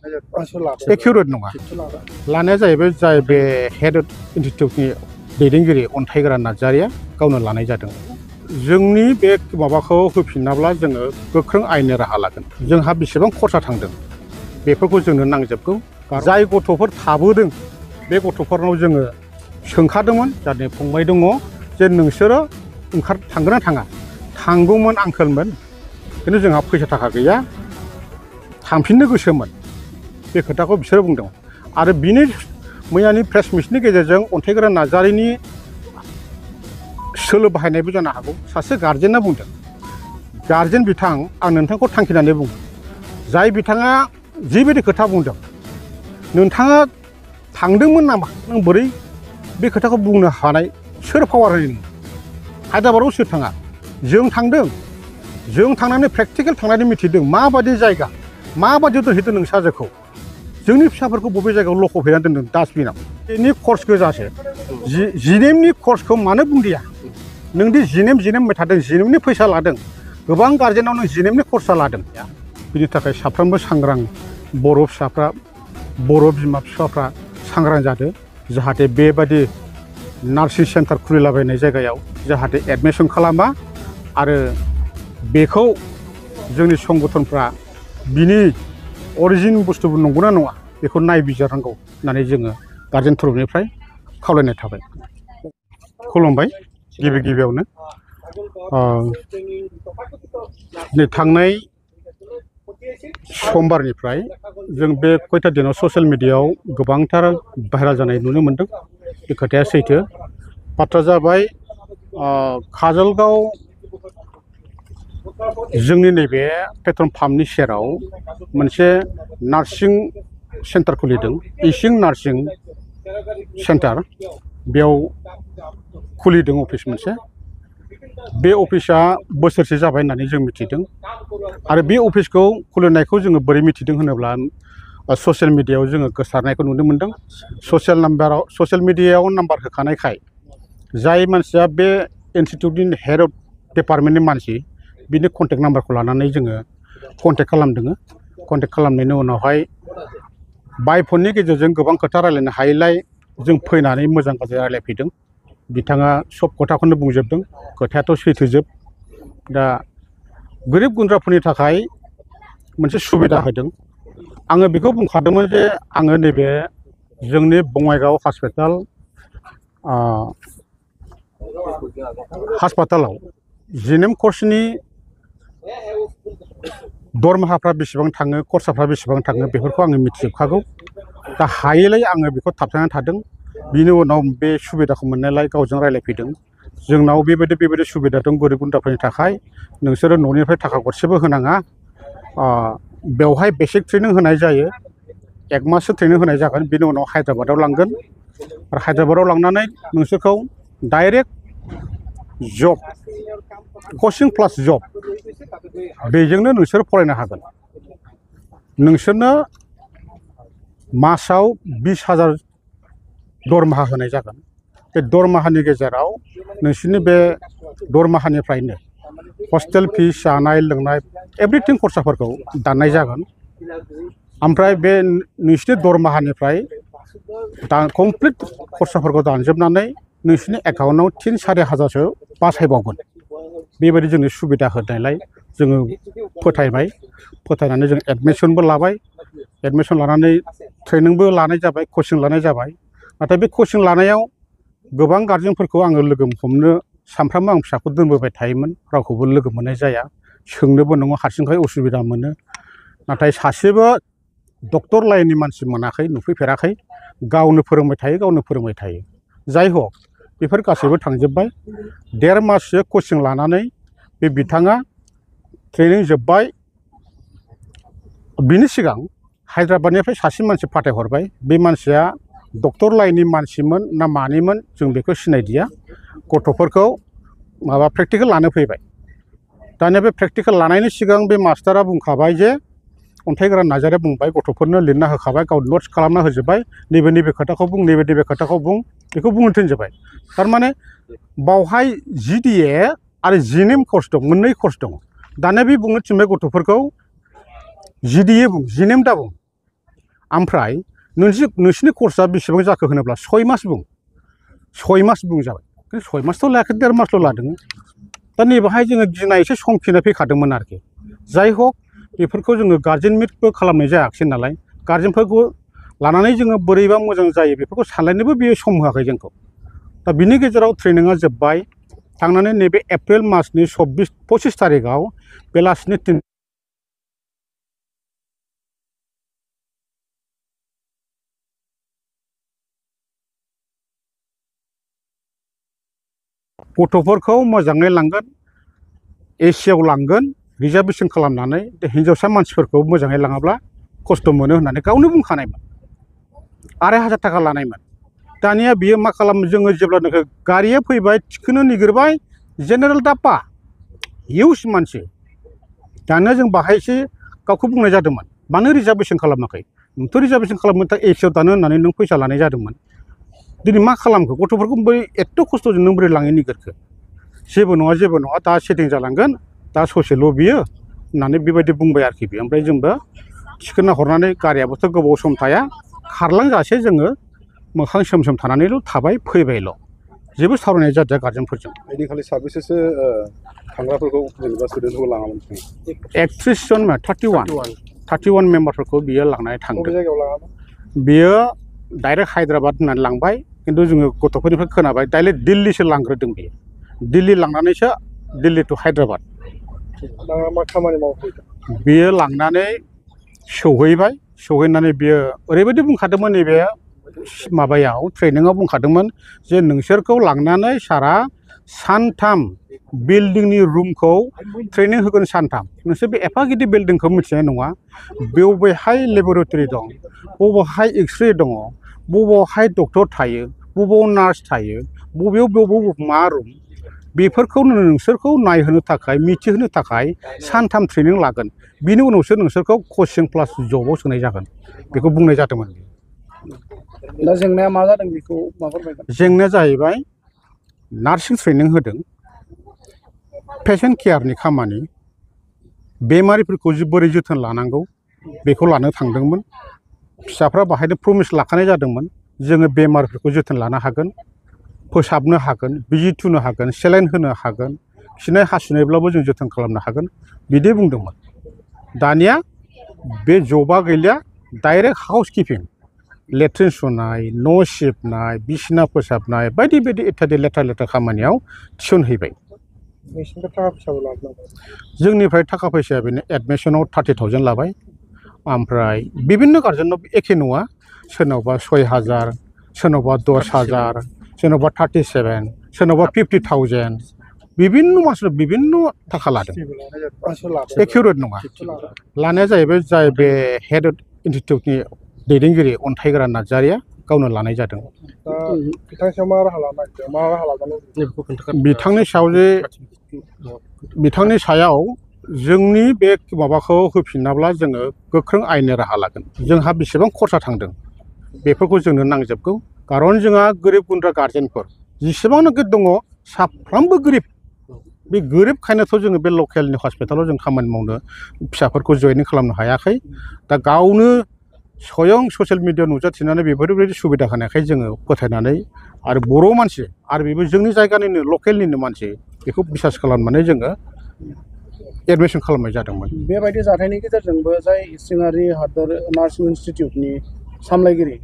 Accurate नङा लानाया जाहैबाय जाय बे हेड इनस्टिटिउटनि दैदेनगिरि अन्थाइग्रा नार्जारिया गावनो लानाय जादों जोंनि बे माबाखौ होफिनाब्ला जोङो गोख्रों आयेननि राहा लागोन जोंहा बेसेबां खरसा थांदों बेफोरखौ जोंनो नांजोबगौ जाय गथ'फोर थाबोदों बे गथ'फोरनाव जोङो सोंखादोंमोन जाहाथे फंबाय दङ जे नोंसोरो थांगोन ना थाङा थांगौमोन आंखोलमोन खिन्थु जोंहा फैसा थाखा गैया थांफिननो गोसोमोन बे खोथाखौ बिसोरो बुंदों आरो बिनि मैयानि प्रेस मिटनि गेजेरजों अन्थाइग्रा नार्जारिनि सोलो बाहायनायबो जानो हागौ सासे गार्जेना बुंदों गार्जेन बिथां आं नोंथांखौ थांखिनानै बुंदों जाय बिथाङा जिबायदि खोथा बुंदों नोंथाङा थांदोंमोन नामा नों बोरै बे खोथाखौ बुंनो हानाय सोर पावार होयो हायद्राबादाव सोर थाङा जों थांदों जों थांनानै प्रेक्टिकेल थांनानै मिथिदों माबायदि जायगा माबायदि दोनहैदों नोंसाजोखौ जोंनि फिसाफोरखौ बबे जायगायाव लखबहैनानै दोनदों डास्टबिनाव बेनि कर्स गोजासो जिनेमनि कर्सखौ मानो बुंदिया नोंदि जिनेम होनबाय थादों जिनेमनि फैसा लादों गोबां गार्जेनाव नों जिनेमनि खरसा लादों बिनि थाखाय साफ्रोमबो सांग्रां बर' फिसाफ्रा बर' बिमा बिफाफ्रा सांग्रां जादों जाहाथे बेबादि नार्सिं सेन्टार खुलिलाबायनाय जायगायाव जाहाथे एडमिसन खालामा आरो बेखौ जोंनि संगठनफ्रा बिनि अरिजिन बुस्थुबो नंगौना नङा बेखौ नायबिजिरनांगौ होननानै जोङो गार्जेन थरफनिफ्राय खावलायनाय थाबाय खुलुमबाय गिबियावनो नै थांनाय समबारनिफ्राय जों बे खयथा दिनाव ससियेल मिडियायाव गोबांथार भाइराल जानाय नुनो मोनदों बे खोथाया सैथो बाथ्रा जाबाय काजलगाव जोंनि नैबे पेट्रल पाम्पनि सेराव मोनसे नार्सिं सेन्टार खुलिदों इसिं नार्सिं सेन्टार बेयाव खुलिदों अफिस मोनसे बे अफिसा बोसोरसे जाबाय होननानै जों मिथिदों आरो बे अफिसखौ खुलिनायखौ जोङो बोरै मिथिदों होनोब्ला ससियेल मिडियायाव जोङो गोसारनायखौ नुनो मोनदों ससियेल मिडियायाव नाम्बार होखानायखाय जाय मानसिया बे इनस्टिटिउटनि हेड अफ डिपार्टमेन्टनि मानसि बिनि कन्टेक्ट नाम्बारखौ लानानै जोङो कन्टेक्ट खालामदों कन्टेक्ट खालामनायनि उनावहाय बाय फननि गेजेरजों गोबां खोथा रायलायनो हायैलाय जों फैनानै मोजां गाज्रि रायलायफैदों बिथाङा सब खोथाखौनो बुंजोबदों खोथायाथ' सैथोजोब दा गोरिब गुन्द्राफोरनि थाखाय मोनसे सुबिदा होदों आङो बेखौ बुंखादोंमोन जे आङो नैबे जोंनि बङाइगाव हास्पातालाव जिनेम कर्सनि दरमाहाफ्रा बेसेबां थाङो खरसाफ्रा बेसेबां थाङो बेफोरखौ आङो मिथिजोबखागौ दा हायैलाय आङो बेखौ थाबथानानै थादों बिनि उनाव बे सुबिदाखौ मोननायलाय गावजों रायलायफैदों जोंनाव बेबायदि सुबिदा दं गोरिब गुन्द्राफोरनि थाखाय नोंसोरो न'निफ्राय थाखा गरसेबो होनाङा बेवहाय बेसिक ट्रेनिं होनाय जायो 1 माससो ट्रेनिं होनाय जागोन बिनि उनाव हायद्राबादाव लांगोन आरो हायद्राबादाव लांनानै नोंसोरखौ डाइरेक्ट जब कचिं प्लास जब बेजोंनो नोंसोर फरायनो हागोन नोंसोरनो मासाव 20,000 दरमाहा होनाय जागोन बे दरमाहानि गेजेराव नोंसोरनि बे दरमाहानिफ्रायनो हस्टेल फिस जानाय लोंनाय एभ्रिथिं खरसाफोरखौ दाननाय जागोन ओमफ्राय बे नोंसोरनि दरमाहानिफ्राय कमप्लिट खरसाफोरखौ दानजोबनानै नोंसोरनि एकाउन्टआव 3-4 हाजारसो बासायबावगोन बेबायदि जोंनो सुबिदा होनायलाय जोङो फोथायनानै जों एडमिसनबो लाबाय एडमिसन लानानै ट्रेनिंबो लानाय जाबाय कचिं लानाय जाबाय नाथाय बे कचिं लानायाव गोबां गार्जेनफोरखौ आङो लोगो हमनो सानफ्रामबो आं फिसाखौ दोनबोबाय थायोमोन रावखौबो लोगो मोननाय जाया सोंनोबो नङा हारसिंखाय उसुबिदा मोनो नाथाय सासेबो डक्टर लाइननि मानसि मोनाखै नुफैफेराखै गावनो फोरोंबाय थायो जाय हक बेफोर गासैबो थांजोब्बाय 1.5 माससो कचिं लानानै बे बिथाङा ट्रेनिं जोब्बाय बिनि सिगां हायद्राबादनिफ्राय सासे मानसि फाथायहरबाय बे मानसिया डक्टर लाइननि मानसिमोन ना मानिमोन जों बेखौ सिनायदिया गथ'फोरखौ माबा प्रेक्टिकेल लानो फैबाय दानिया बे प्रेक्टिकेल लानायनि सिगां बे मास्टारा बुंखाबाय जे अन्थाइग्रा नार्जारिया बुंबाय गथ'फोरनो लिरना होखाबाय गाव नट्स खालामना होजोब्बाय नैबे खोथाखौ बुं नैबे खोथाखौ बुं बेखौ बुंनो थिनजोब्बाय थारमाने बावहाय जिडिए आरो जिनेम कर्स दं मोननै कर्स दं दानिया बे बुंनो थिनबाय गथ'फोरखौ जिडिए बुं जिनेम दा बुं ओमफ्राय नोंसिनि कर्सआ बेसेबां जाखो होनोब्ला 6 मास बुं 6 मास बुं जाबाय खिन्थु 6 मासथ' लायाखै 1.5 मासल' लादों दा नैबेहाय जोङो गिनाय एसे संखिनाय फैखादोंमोन आरोखि जाय हक बेफोरखौ जोङो गार्जेन मिटबो खालामनाय जायाखिसै नालाय गार्जेनफोरखौ लानानै जोङो बोरैबा मोजां जायो बेफोरखौ सानलायनोबो बेयो सम होआखै जोंखौ दा बिनि गेजेराव ट्रेनिंआ जोब्बाय थांनानै नैबे एप्रिल मासनि 25 तारिखआव बेलासिनि 3 गथ'फोरखौ मोजाङै लांगोन एसियाव लांगोन रिजार्भेसन खालामनानै हिन्जावसा मानसिफोरखौ मोजाङै लाङाब्ला खस्थ' मोनो होननानै गावनो बुंखानायमोन 2,500 थाखा लानायमोन दानिया बियो मा खालामो जोङो जेब्लानोखि गारिया फैबाय थिखोनो निगिरबाय जेनेरेल डाब्बा हिउज मानसि दानिया जों बाहायसो गावखौ बुंनाय जादोंमोन मानो रिजार्भेसन खालामाखै नोंथ' रिजार्भेसन खालामनो थाखाय एसियाव दानो होननानै नों फैसा लानाय जादोंमोन दिनै मा खालामखो गथ'फोरखौ बोरै एथ' खस्थ'जों नों बोरै लांनो निगिरखो जेबो नङा दा सेटिं जालांगोन दा ससेल' बियो होननानै बेबायदि बुंबाय आरोखि बियो ओमफ्राय जोंबो थिखोना हरनानै गारियाबोथ' गोबाव सम थाया खारलांजासे जोङो मोखां सोम सोम थानानैल' थाबाय फैबायल' जेबो सावरायनाय जादिया गार्जेनफोरजों ओइदिनखालि साबेसेसो थांग्राफोरखौ जेनेबा स्टुडेन्टफोरखौ लाङामोन 31 जन 31 मेम्बारफोरखौ बियो लांनानै थांदों बबे जायगायाव लाङामोन बियो डाइरेक्ट हायद्राबाद होननानै लांबाय खिन्थु जोङो गथ'फोरनिफ्राय खोनाबाय डाइरेक्ट दिल्लीसो लांग्रोदों बियो दिल्ली लांनानैसो दिल्ली टु हायद्राबाद मा खामानि मावफैदों बियो लांनानै सौहैनानै बियो ओरैबायदि बुंखादोंमोन नैबे माबायाव ट्रेनिंआव बुंखादोंमोन जे नोंसोरखौ लांनानै सारा सानथाम बिल्डिंनि रुमखौ ट्रेनिं होगोन सानथाम नोंसोर बे एफा गिदिर बिल्डिंखौ मिथिनाय नङा बबेहाय लेबरेटरि दं बबेहाय एक्सरे दङ बबेहाय डक्टर थायो बबेयाव नार्स थायो बबेयाव मा रुम बेफोरखौ नोंसोरखौ नायहोनो थाखाय मिथिहोनो थाखाय सानथाम ट्रेनिं लागोन बिनि उनावसो नोंसोरखौ कचिं प्लास जबाव सोनाय जागोन बेखौ बुंनाय जादोंमोन दा जेंनाया मा जादों बेखौ मा फोरमायगोन जेंनाया जाहैबाय नार्सिं ट्रेनिं होदों पेसेन्ट केयारनि खामानि बेमारिफोरखौ बोरै जोथोन लानांगौ बेखौ लानो थांदोंमोन फिसाफ्रा बाहायनो प्रमिस लाखानाय जादोंमोन जोङो बेमारिफोरखौ जोथोन लानो हागोन फोसाबनो हागोन बिजि थुनो हागोन सेलाइन होनो हागोन खिनाय हासुनायब्लाबो जों जोथोन खालामनो हागोन बिदि बुंदोंमोन दानिया बे जबा गैलिया डाइरेक्ट हाउस किपिं लेट्रिन सुनाय न' सिबनाय बिसिना फोसाबनाय बायदि बायदि इत्यादि लेथ्रा खामानियाव थिसनहैबाय जोंनिफ्राय थाखा फैसाया बेनो एडमिसनाव 30,000 लाबाय ओमफ्राय बिभिन्न गार्जेनाव एखे नङा सोरनावबा 6,000 सोरनावबा 10,000 सोरनावबा 37 सोरनावबा 50,000 बिभिन्न मानसिनाव बिभिन्न थाखा लादों एकिउरेट नङा लानाया जाहैबाय जाय बे हेड इनस्टिटिउटनि दैदेनगिरि अन्थाइग्रा नार्जारिया गावनो लानाय जादों बिथांनि सायाव जोंनि बे माबाखौ होफिनाब्ला जोङो गोख्रों आयेननि राहा लागोन जोंहा बेसेबां खरसा थांदों बेफोरखौ जोंनो नांजोबगौ खारन जोंहा गोरिब गुन्द्रा गार्जेनफोर जेसेबांनाखि दङ साफ्रोमबो गोरिब बे गोरिबखायनोथ' जोङो बे लकेलनि हस्पिटालाव जों खामानि मावनो फिसाफोरखौ जयनिं खालामनो हायाखै दा गावनो स्वयं ससियेल मिडियायाव नुजाथिनानै बेफोरबायदि सुबिदा होनायखाय जोङो फोथायनानै आरो बर' मानसि आरो बेबो जोंनि जायगानिनो लकेलनिनो मानसि बेखौ बिसास खालामनानै जोङो एडमिसन खालामनाय जादोंमोन बेबायदि जाथायनि गेजेरजोंबो जाय इसिङारि हादोर नार्सिं इन्स्टिटिउटनि सामलायगिरि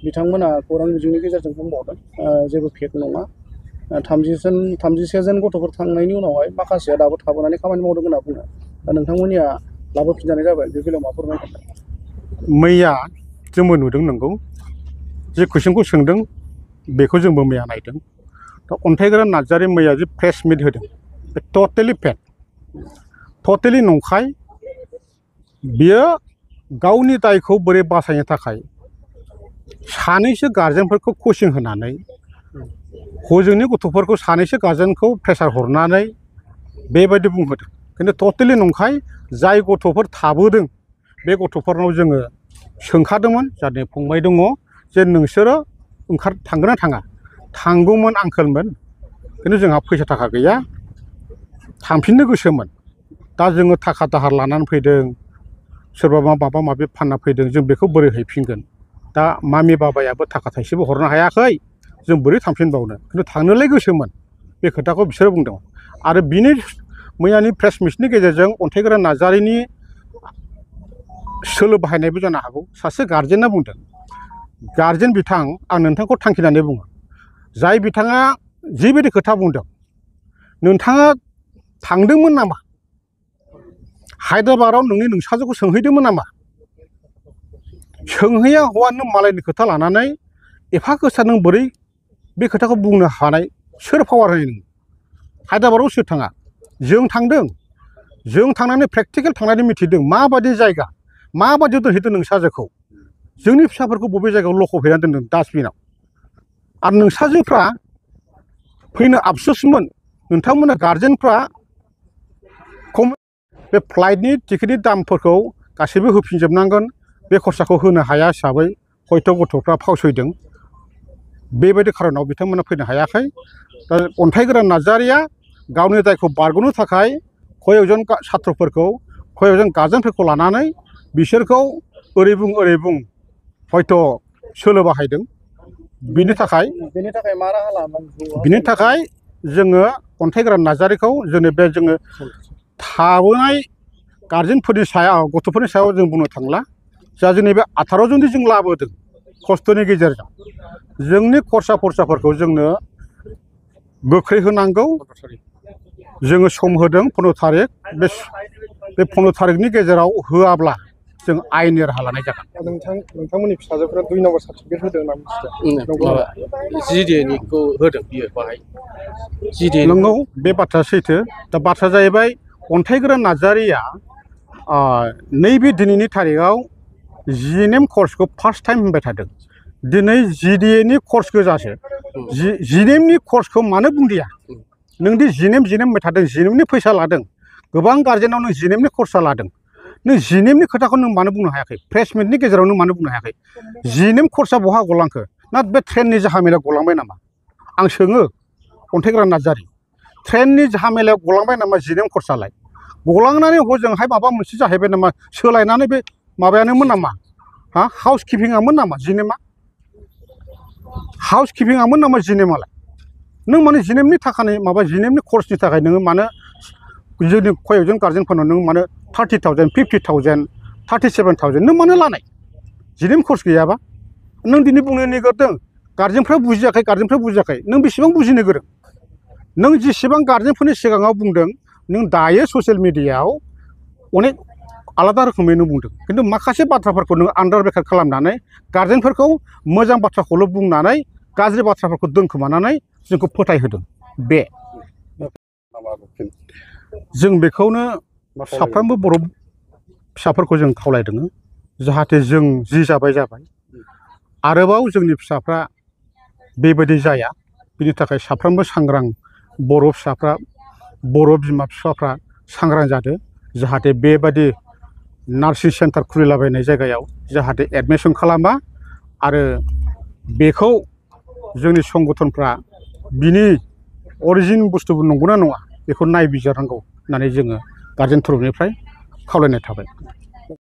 बिथांमोना खौरां बिजोंनि गेजेरजों बुंबावदों जेबो फेक नङा 31 जन गथ'फोर थांनायनि उनावहाय माखासेया दाबो थाबोनानै खामानि मावदों होनना बुङो दा नोंथांमोननिया लाबोफिनजानाय जाबाय बे बेलायाव मा फोरमायगोन मैया जोंबो नुदों नंगौ जे कुइसनखौ सोंदों बेखौ जोंबो मैया नायदों दा अन्थाइग्रा नार्जारि मैया जे प्रेस मिट होदों बे टटेलि फेक टटेलि नंखाय बियो गावनि दायखौ बोरै बासायनो थाखाय सानैसो गार्जेनफोरखौ कचिं होनानै हजोंनि गथ'फोरखौ सानैसो गार्जेनखौ प्रेसार हरनानै बेबायदि बुंहोदों खिन्थु टटेलि नंखाय जाय गथ'फोर थाबोदों बे गथ'फोरनाव जोङो सोंखादोंमोन जाहाथे फंबाय दङ जे नोंसोरो थांगोन ना थाङा थांगौमोन आंकोलमोन खिन्थु जोंहा फैसा थाखा गैया थांफिननो गोसोमोन दा जोङो थाखा दाहार लानानै फैदों सोरबा माबा माबि फानना फैदों जों बेखौ बोरै हैफिनगोन दा मामि बाबायाबो थाखा थाइसेबो हरनो हायाखै जों बोरै थांफिनबावनो खिन्थु थांनोलाय गोसोमोन बे खोथाखौ बिसोरो बुंदों आरो बिनि मैयानि प्रेस मिटनि गेजेरजों अन्थाइगोरा नार्जारिनि सोलो बाहायनायबो जानो हागौ सासे गार्जेना बुंदों गार्जेन बिथां आं नोंथांखौ थांखिनानै बुङो जाय बिथाङा जिबायदि खोथा बुंदों नोंथाङा थांदोंमोन नामा हायद्राबादाव नोंनि नोंसाजोखौ सोंहैदोंमोन नामा सोंहैया हौवा नों मालायनि खोथा लानानै एफा गोसा नों बोरै बे खोथाखौ बुंनो हानाय सोर पावार होयो नों हायद्राबादाव सोर थाङा जों थांदों जों थांनानै प्रेक्टिकेल थांनानै मिथिदों माबायदि जायगा माबायदि दोनहैदों नोंसाजोखौ जोंनि फिसाफोरखौ बबे जायगायाव लखबहैनानै दोनदों डास्टबिनाव आरो नोंसाजोफ्रा फैनो आफसोसमोन नोंथांमोना गार्जेनफ्रा बे फ्लाइटनि टिकेटनि दामफोरखौ गासैबो होफिनजोबनांगोन बे खरसाखौ होनो हाया हिसाबै हयथ' गथ'फ्रा फावसयदों बेबायदि खारनाव बिथांमोना फैनो हायाखै दा अन्थाइगोरा नार्जारिया गावनि दायखौ बारग'नो थाखाय कयजन साथ्रफोरखौ कयजन गार्जेनफोरखौ लानानै बिसोरखौ ओरै बुं हयथ' सोलो बाहायदों बिनि थाखाय मा राहा लानांगौ बिनि थाखाय जोङो अन्थाइगोरा नार्जारिखौ जोङो थाबोनाय गार्जेनफोरनि सायाव गथ'फोरनि सायाव जों बुंनो थांला जा जोंनि बे 18 जनदि जों लाबोदों खस्थ'नि गेजेरजों जोंनि खरसाफोरखौ जोंनो गोख्रै होनांगौ जोङो सम होदों 15 थारिख बे 15 थारिखनि गेजेराव होआब्ला जों आयेननि राहा लानाय जागोन नोंथांमोननि फिसाजोफोरा 2 नम्बर सार्टिफिकेट होदों होनना मिथिदों जिडिएनिखौ होदों बियो बाहाय जिडिए नंगौ बे बाथ्राया सैथो दा बाथ्राया जाहैबाय अन्थाइगोरा नार्जारिया नैबे दिनैनि थारिखआव जिएनएम कर्सखौ फार्स्ट टाइम होनबाय थादों दिनै जिडिएनि कर्स गोजासो जिएनएमनि कर्सखौ मानो बुंदिया नों दि जिएनएम होनबाय थादों जिएनएमनि फैसा लादों गोबां गार्जेनाव नों जिएनएमनि कर्सा लादों नों जिएनएमनि खोथाखौ नों मानो बुंनो हायाखै प्रेस मिटनि गेजेराव नों मानो बुंनो हायाखै जिएनएम कर्सआ बहा गलांखो ना बे ट्रेननि जाहामेलायाव गलांबाय नामा आं सोङो अन्थाइगोरा नार्जारि ट्रेननि जाहामेलायाव गलांबाय नामा जिएनएम कर्सआलाय गलांनानै हजोंहाय माबा मोनसे जाहैबाय नामा सोलायनानै बे माबायानोमोन नामा हाउस किपिंआमोन नामा जिएनएमआ हाउस किपिंआमोन नामा जिएनएमआलाय नों माने जिएनएमनि थाखाय माबा जिएनएमनि कर्सनि थाखाय नोङो मानो जोंनि कयजन गार्जेनफोरनाव नों मानो 30,000 50,000 37,000 नों मानो लानाय जिएनएम कर्स गैयाबा नों दिनै बुंनो नागिरदों गार्जेनफ्रा बुजियाखै नों बेसेबां बुजिनो गोरों नों जेसेबां गार्जेनफोरनि सिगाङाव बुंदों नों दायो ससियेल मिडियायाव अनेक आलादा रोखोमै नों बुंदों खिन्थु माखासे बाथ्राफोरखौ नों आन्दार बेखार खालामनानै गार्जेनफोरखौ मोजां बाथ्राखौल' बुंनानै गाज्रि बाथ्राफोरखौ दोनखोमानानै जोंखौ फोथायहोदों बे जों बेखौनो साफ्रोमबो बर' फिसाफोरखौ जों खावलायदों जाहाथे जों जि जाबाय आरोबाव जोंनि फिसाफ्रा बेबायदि जाया बिनि थाखाय साफ्रोमबो सांग्रां बर' फिसाफ्रा बर' बिमा बिफाफ्रा सांग्रां जादों जाहाथे बेबायदि नार्सिं सेन्टार खुलिलाबायनाय जायगायाव जाहाथे एडमिसन खालामा आरो बेखौ जोंनि संगठनफ्रा बिनि अरिजिन बुस्थुबो नंगौना नङा बेखौ नायबिजिरनांगौ होननानै जोङो गार्जेन थरफनिफ्राय खावलायनाय थाबाय।